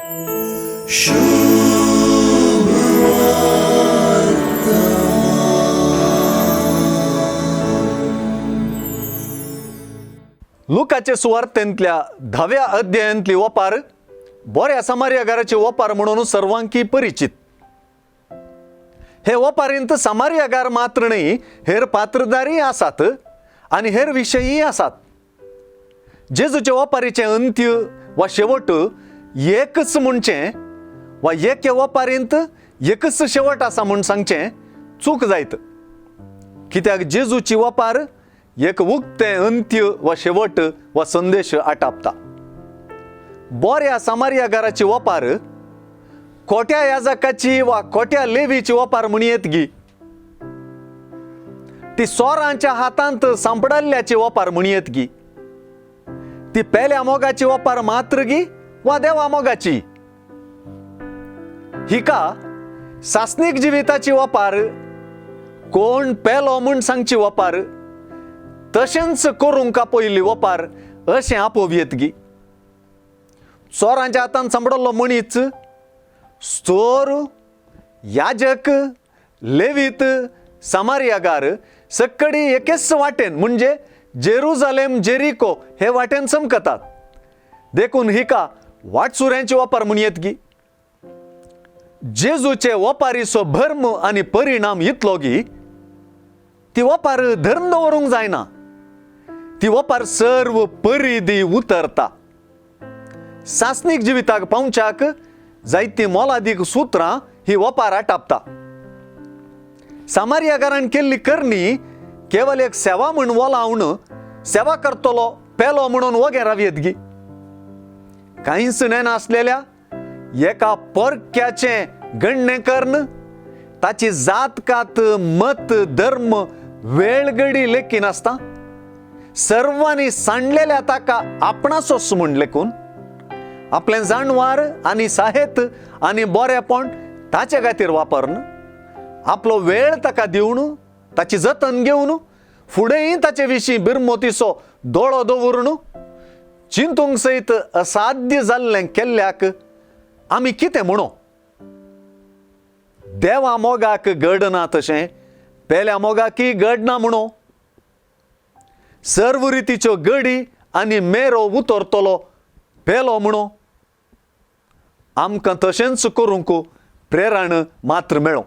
लुकाचे सुवार्तेंतल्या 10व्या अध्यायांतली ओपार बऱ्या समार्यागाराची ओपार म्हणून सर्वांकी परिचित. हे ओपारींत समार्यागार मात्र न्हय, हेर पात्रदारी आसात आनी हेर विशयी आसात. जेजूचे ओपारीचें अंत्य वा शेवट एकच म्हणचें वा एके ओपारींत एकच शेवट आसा म्हूण सांगचें चूक जायत, कित्याक जेजूची ओपार एक उक्तें अंत्य वा शेवट वा संदेश आटापता. बऱ्या समार्यागाराची ओपार कोट्या याजकाची वा कोट्या लेवीची ओपार म्हणयेत गी, ती चोरांच्या हातांत सांपडल्ल्याची ओपार म्हणयेत गी, ती पेल्या मोगाची ओपार मात्र गी वा देवा मोगाची. हिका सासनीक जिविताची ओपार, कोण पेलो म्हूण सांगची ओपार, तशेंच करूंक पयली ओपार अशें आपोवयेत गी. चोरांच्या हातान सांपडलो मनीस चोर, याजक, लेवीत, समार्यागार सक्कडी एकेच वाटेन म्हणजे जेरुजालेम जेरिको हे वाटेन चमकतात. देखून हिका वाटसुऱ्यांची ओपार म्हणयेत गी. जेजूचे ओपारीचो भर्म आनी परिणाम इतलो गी ती ओपार धर्म दवरूंक जायना, ती ओपार सर्व परिधी उतरता. सासनीक जिविताक पावच्याक जायती मोलादीक सुत्रां ही ओपार आटापता. समार्यागारान केल्ली करणी केवल एक सेवा म्हूण वोलावन सेवा करतलो पेलो म्हणून वगेर रावयेत गी. कांयच नेनासलेल्या एका परक्याचें गणणें कर्ण ताची जात कात मत धर्म वेळगडी लेखी नासता सर्वांनी सांडलेल्या ताका आपणाचोच म्हूण लेखून आपलें जाणवार आनी साहेत आनी बरेपण ताचे खातीर वापरन आपलो वेळ ताका दिवन ताची जतन घेवन फुडेंय ताचे विशीं बिरमोतीचो दोळो दवरून चिंतूंक सयत असाध्य जाल्लें केल्ल्याक आमी कितें म्हणू? देवा मोगाक घडना तशें पेल्या मोगाकी घडना म्हणू. सर्व रितीच्यो गडी आनी मेरो उतरतलो पेलो म्हणू. आमकां तशेंच करूंक प्रेरण मात्र मेळो.